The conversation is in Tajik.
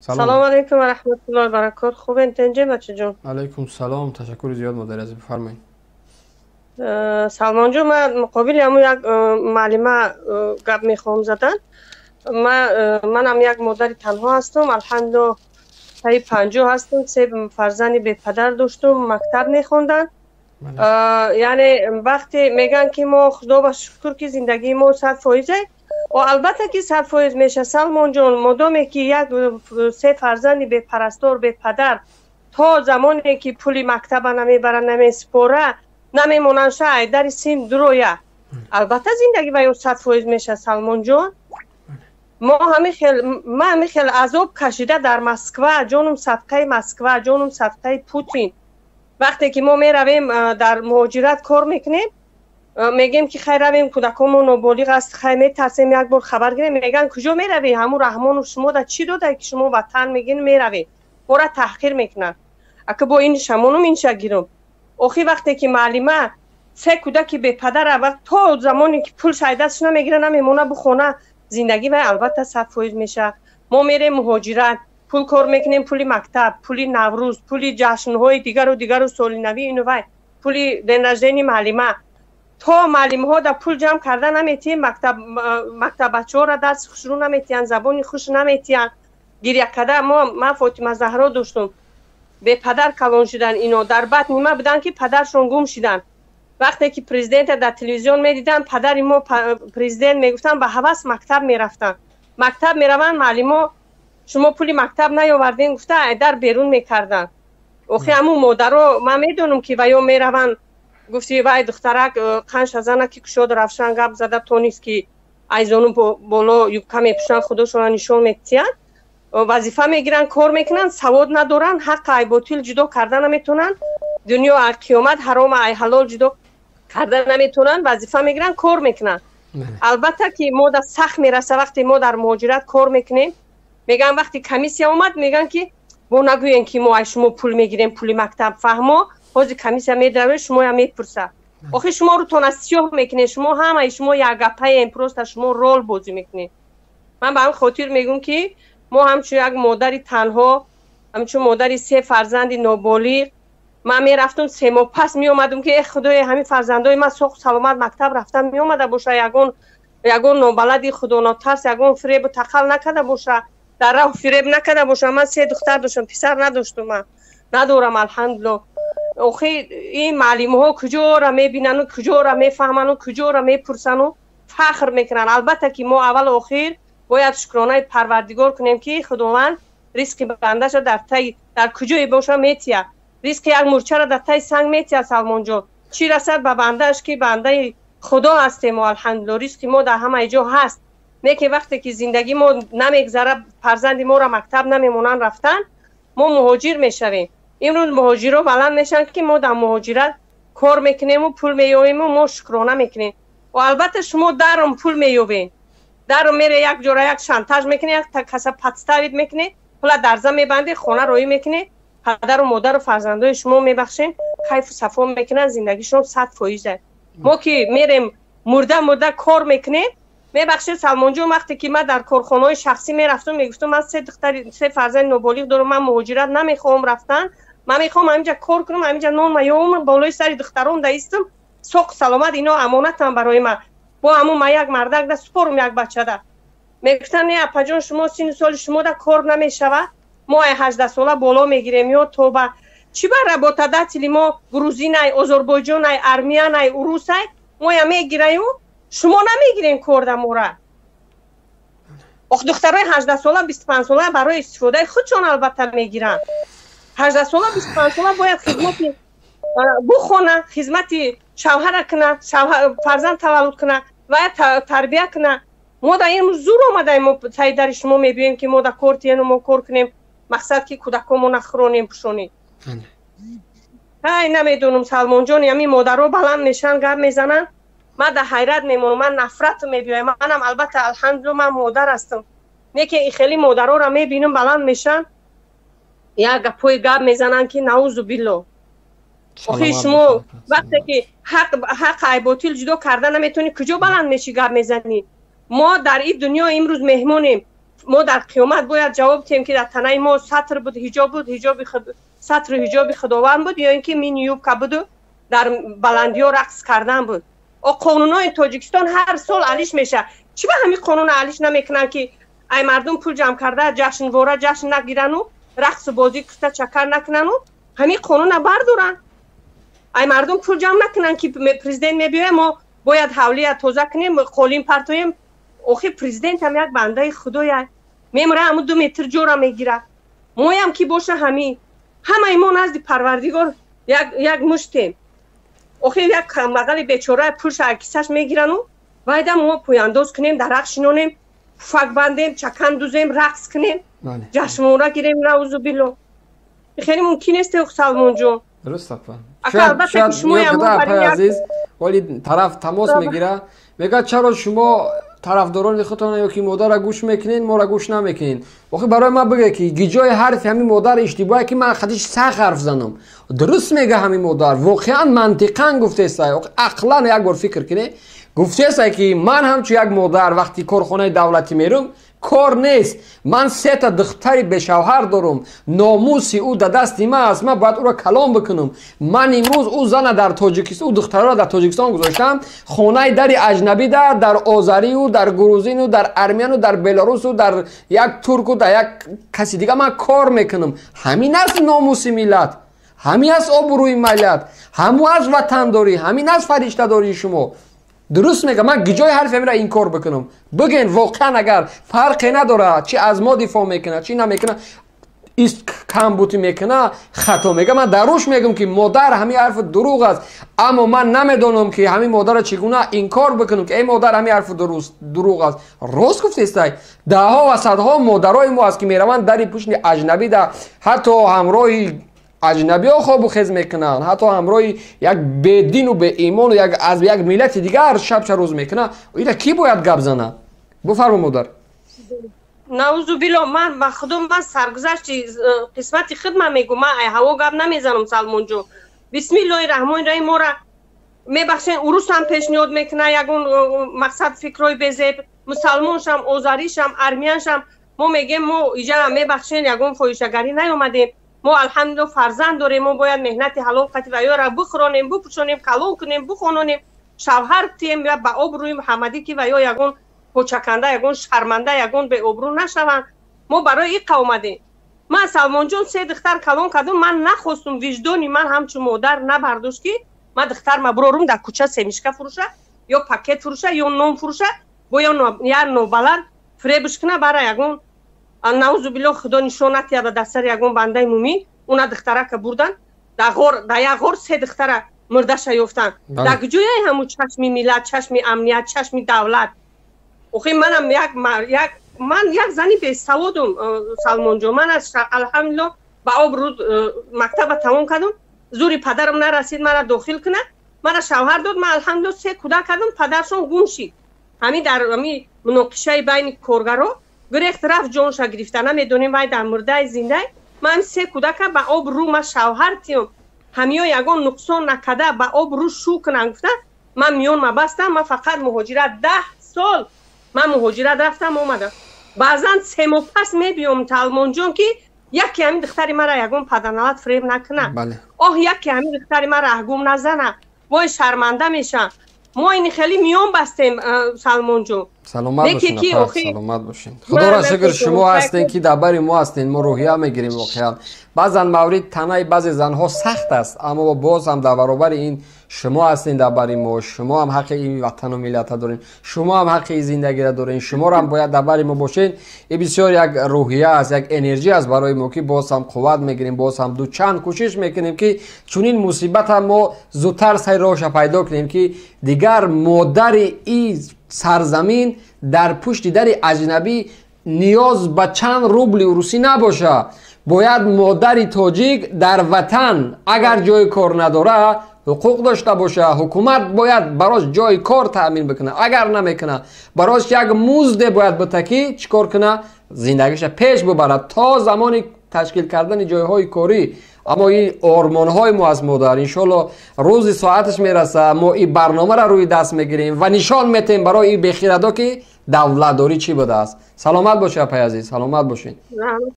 Салом алейкум ва раҳматуллоҳи ва баракот. Хубен, тинҷе, бачаҷон? Алайкум салом, ташаккури зиёд, модари азиз, бифармоед. Салмонҷон, ман муқобили ҳамун як муаллима гап мехоҳам задан. Манам як модари танҳо ҳастам, алҳамдулиллоҳ, таи 50 ҳастам, се фарзанди бепадар доштум, мактаб мехонданд. Яъне вақте мегӯянд, ки мо, худо ба шукр, ки зиндагии мо 100 фоизе, албатта ки 100% меша, Салмонҷон, модоме ки як се фарзанди бепарастор, бепадар, то замоне ки пули мактаба намебара, намесупора, намемонанд, ша айдари син дуроя, албатта зиндагӣ ва ё 100% меша, Салмонҷон. Мо ҳамин хел, ман ҳамин хел азоб кашида дар Москва, ҷонум садқаи Москва, ҷонум садқаи Путин. Вақте ки мо меравем, дар муҳоҷират кор мекунем, мегем, ки хай, равем, кӯдакомо ноболиғ аст, хай, метарсем, як бор хабар гирем. Мегӯянд: «Куҷо меравӣ? Ҳамун Раҳмону шумо да чӣ дода, ки шумо ватан мегин, меравӣ?» Мора таҳқир мекунанд. Ака, бо ин шамонум, инша гирум. Охир вақте ки муаллима се кӯдаки бепадара то замоне ки пул шайдастш намегира, намемона бухона, зиндагӣ вай албатта 100% мешавад. Мо мерем муҳоҷират, пул кор мекунем, пули мактаб, пули Наврӯз, пули ҷашнҳои дигару дигару, соли навӣ, ину вай, пули день рождения муаллима, то муаллимҳо да пул ҷамъ карда наметиҳем, мактаббачаҳоро дарси хушрӯ наметиҳанд, забони хуш наметиҳанд. Гиря карда мо, ман Фотима Заҳро доштум, бепадар калон шудан ино, дар батни ма буданд, ки падаршон гум шуданд. Вақте ки президента дар телевизион медиданд, «падари мо президент» мегуфтанд, ба ҳавас мактаб мерафтанд. Мактаб мераванд, муаллимо «шумо пули мактаб наёвардем» гуфта, айдар берун мекарданд. Охи ҳамун модаро, ман медонам, ки ваё мераванд. Гуфти вай духтарак қанша зана, ки кушоду равшан гап зада тонист, ки айзону боло юбка мепӯшанд, худошонро нишон метиҳанд, вазифа мегиранд, кор мекунанд, савод надоранд, ҳаққ ай ботил ҷудо карда наметавонанд, дунё ай қиёмат, ҳаром ай ҳалол ҷудо карда наметавонанд, вазифа мегиранд, кор мекунанд. Албатта ки мо да сахт мераса. Вақте мо дар муҳоҷират кор мекунем, мегӯянд, вақте комиссия омад, мегӯянд, ки бо нагӯем, ки мо аз шумо пул мегирем, пули мактаб. Фаҳмо, ҳозир комиссия медаре, шумоям мепурсад. Охир шумо рӯтона сиёҳ мекунед, шумо ҳамаи шумо якгапаем, просто шумо рол бозӣ мекунед. Ман ба ҳамин хотир мегӯм, ки мо ҳамчун як модари танҳо, ҳамчун модари се фарзанди ноболиғ, ман мерафтум, 3 моҳ пас меомадум, ки э худои, ҳамин фарзандои ман соҳу саломат мактаб рафта меомада боша, ягон нобалади худонотарс ягон фиребу тақал накарда боша, дар раҳ фиреб накарда боша. Ман се духтар доштам, писар надоштум, ман надорам, алҳамдулилло. Охи ин муаллимҳо куҷора мебинану, куҷора мефаҳману, куҷора мепурсану фахр мекунанд? Албатта ки мо аввалу охир бояд шукронаи Парвардигор кунем, ки Худованд ризқи бандаша дар таи дар куҷое боша метия, ризқи як мурчаро дар таи санг метия, Салмонҷон, чӣ расад ба бандааш, ки бандаи Худо ҳастем. Алҳамдулилло, ризқи мо дар ҳамаи ҷо ҳаст. Не ки вақте ки зиндагӣ мо намегзара, фарзанди моро мактаб намемонанд рафтан, мо муҳоҷир мешавем. Имрӯз муҳоҷирро баланд мешаванд, ки мо дар муҳоҷират кор мекунему пул меёбему мо шукрона мекунем. Албатта шумо даром пул меёбем, даром мере, як ҷора як шантаж мекунӣ, як каса подставить мекунӣ, пула дарза мебандӣ, хона роӣ мекунӣ, падару модару фарзандои шумо, мебахшем, кайфу сафо мекунанд, зиндагишон 100 фоиза. Мо ки мерем, мурда мурда кор мекунем. Мебахшед, Салмонҷон, вақте ки ман дар корхонаҳои шахсӣ мерафтум, мегуфтум: «Ман се духтари, се фарзанди ноболиғ дорам, ман муҳоҷират намехоҳам рафтан, ман мехоҳам ҳаминҷа кор кунам, ҳаминҷа нон маёвам, болои сари духтарон даистам, соқ саломат, ино амонатам барои ман, бо ҳамун ма як мардак да супорум, як бачада». Мегуфтанд: «Не, апаҷон, шумо сину соли шумо да кор намешавад, мо ай 18сола боло мегирем». Ё тоба, чӣ ба работодатели мо грузинай, озарбойҷонай, армянай, урусай, моя мегираю, шумо намегирем корда мора? Ох, духтарои 18сола, 25сола барои истифодаи худшон албатта мегиранд. 18сола, 25сола бояд хизмати бухона, хизмати шавҳара куна, фарзанд таваллуд куна ва тарбия куна. Мо да имрӯз зур омадаем, мо таи дари шумо мебиёем, ки мо да кор тиену мо кор кунем, мақсад ки кӯдакомо нахӯронем, пӯшонем. Ҳай, намедонам, Салмонҷон, ҳамин модаро баланд мешаванд, гап мезананд, ман дар ҳайрат мемонам, ман нафрату мебиёям. Манам албатта, алҳамдулилла, ман модар ҳастам, не ки хеле модароро мебинам, баланд мешаванд, як гапҳои гап мезананд, ки наузу билло. Охи шумо вақте ки ҳақ ай ботил ҷудо карда наметавонӣ, куҷо баланд мешӣ, гап мезанӣ? Мо дар ин дунё имрӯз меҳмонем. Мо дар қиёмат бояд ҷавоб диҳем, ки дар танаи мо сатр буд, ҳиҷоб буд, ҳиҷоби сатру ҳиҷоби Худованд буд, ё ин ки мини юбка буду дар баландиҳо рақс кардан буд. О, қонунҳои Тоҷикистон ҳар сол алиш мешавад. Чӣ ба ҳамин қонуна алиш намекунанд, ки ай мардум пул ҷамъ карда ҷашнвора ҷашн нагирану рақсу бозӣ куста чакар накунану ҳамин қонуна бардоранд? Ай мардум пул ҷамъ накунанд, ки президент мебиёяд, мо бояд ҳавлия тоза кунем, қолин партоем. Охир президентам як бандаи худоя, мемра, ҳамун 2 метр ҷора мегирад. Моям ки боша, ҳамин ҳамаи мо назди Парвардигор як муштем. Охир як камбағали бечора пулша кисаш мегирану вайда мо пӯяндоз кунем, дарахт шинонем, пуфак бандем, чакан дузем, рақс кунем, ҷашнвора гирем. Наузубилло, хеле мумкин нест, Салмонҷон. Дуруст, апа. Азиз, вале тараф тамос мегира, мегӯяд, чаро шумо тарафдорони худтон ё ки модарра гӯш мекунед, моро гӯш намекунед? Охи, барои ман бигӯе, ки гиҷои ҳарфи ҳамин модар иштибоҳе, ки ман хадиш сахт ҳарф занам. Дуруст мега ҳамин модар, воқеан мантиқан гуфтеста. Ақлан як бор фикр кунед, гуфтеста, ки ман ҳамчун як модар вақти корхонаи давлатӣ мерум, кор нест, ман сета духтари бешавҳар дорум, номуси ӯ да дасти ман аст, ман бояд ӯро калон бикунам. Ман имрӯз ӯ зана дар Тоҷикистон, ӯ духтарро дар Тоҷикистон гузоштам, хонаи дари аҷнабӣ дар озарию, дар грузину, дар армияну, дар белорусу, дар як турку, дар як каси дига ман кор мекунам. Ҳамин аст номуси миллат, ҳамин аст обрӯи миллат, ҳамун аст ватандорӣ, ҳамин аст фариштадории шумо. Дуруст мега, ман гиҷои ҳарфи ҳаминро инкор бикунам? Бигӯен, воқеан агар фарқе надорад, чи аз мо дифоъ мекунад, чи намекунад, камбутӣ мекунад, хато мега, ман дар рӯш мегӯм, ки модар, ҳамин ҳарфи дурӯғ аст. Аммо ман намедонам, ки ҳамин модарро чӣ гуна инкор бикунам, ки эй модар, ҳамин ҳарфи дурӯғ аст. Рост гуфтестай, даҳҳо ва садҳо модарои мо аст, ки мераванд дари пушти аҷнабӣ да, ҳатто ҳамроҳи аҷнабиҳо хобу хез мекунанд, ҳатто ҳамроҳи як бедину беимону як аз як миллати дигар шабча рӯз мекунанд. Ира кӣ бояд гап занад? Буфармо, модар. Наузубилло, ман ба худо, ман саргузашти қисмати худ ман мегӯм, ман ай ҳаво гап намезанам, Салмонҷон. Бисмиллоҳи раҳмони раҳим. Мора мебахшен, урусам пешниҳод мекунад ягон мақсад, фикрҳои безеб, мусалмоншам, озаришам, армияншам. Мо мегем, мо иҷа, мебахшен, ягон фоҳишагарӣ наёмадем. Мо, алҳамдулилло, фарзанд дорем, мо бояд меҳнати ҳалол қати ва ёра бихӯронем, бипӯшонем, калон кунем, бихононем, шавҳар тием ва ба обрӯи ҳамадӣ, ки ва ё ягон почаканда, ягон шарманда, ягон беобрӯ нашаванд. Мо барои иқа омадем. Ман, Салмонҷон, се духтар калон кардум. Ман нахостум, виҷдони ман ҳамчун модар набардошт, ки ман духтарма бурорум дар кӯча семечка фурӯша ё пакет фурӯша ё нон фурӯша, бо ё як нобаланд фиребш куна бара ягон. Наузубилло, Худо нишон натиҳад дар сари ягон бандаи мумин. Уна духтарака бурдан дар ғор, дар як ғор се духтара мурдаша ёфтанд. Дар куҷояй ҳамун чашми миллат, чашми амният, чашми давлат? Охи, манам як ман як зани бесаводум, Салмонҷон. Ман алҳамдулилло, ба обрӯ мактаба тамом кардум. Зури падарам нарасид мара дохил кунад, мара шавҳар дод. Ман, алҳамдулилло, се кӯдак кардум. Падаршон гум шид, ҳамин дар ҳамин муноқишаи байни коргаро гирехт, рафт, ҷонша гирифта. Намедонем, вай дар мурдаи, зиндай. Ман се кӯдака ба обрӯ ма шавҳар тиём, ҳамиё ягон нуқсон накарда ба обрӯ шу кунанд гуфта, ман миёнма бастам. Ман фақат муҳоҷират 10 сол ман муҳоҷират рафтам, омадам. Баъзан 3 моҳ пас мебиём, Салмонҷон, ки яке ҳамин духтари мара ягон паданалат фиреб накунад. Оҳ, яке ҳамин духтари мара гум назана, вой, шарманда мешам. Мо ини хеле миён бастем, Салмонҷон. Саломат бошин, саломат бошин. Худоро шукр, шумо ҳастен, ки дар бари мо ҳастен, мо рӯҳия мегирем. Воқеан, баъзан маврид танаи баъзе занҳо сахт аст, аммо боз ҳам дар баробари ин шумо ҳастен дар бари мо. Шумо ҳам ҳаққи ин ватану миллата дорен, шумо ҳам ҳаққи ин зиндагиро дорен, шуморо ҳам бояд дар бари мо бошен. Ин бисёр як рӯҳия аст, як энергия аст барои мо, ки боз ҳам қувват мегирем, боз ҳам дучанд кӯшиш мекунем, ки чунин мусибатам мо зудтар сари роҳша пайдо кунем, ки дигар модари и сарзамин дар пушти дари аҷнабӣ ниёз ба чанд рубли урусӣ набоша. Бояд модари тоҷик дар ватан, агар ҷои кор надора, ҳуқуқ дошта боша. Ҳукумат бояд барош ҷои кор таъмин бикунад, агар намекуна, барош як музде бояд бита, ки чӣ кор куна, зиндагиша пеш бубарад то замони ташкил кардани ҷойҳои корӣ. Аммо ин ормонҳои мо аст, модар. Иншолло, рӯзи соаташ мераса, мо ин барномаро рӯи даст мегирем ва нишон метаҳем барои ин бехирадо, ки Давлатдорӣ чӣ будааст. Саломат бошед, апаи азиз, саломат бошед.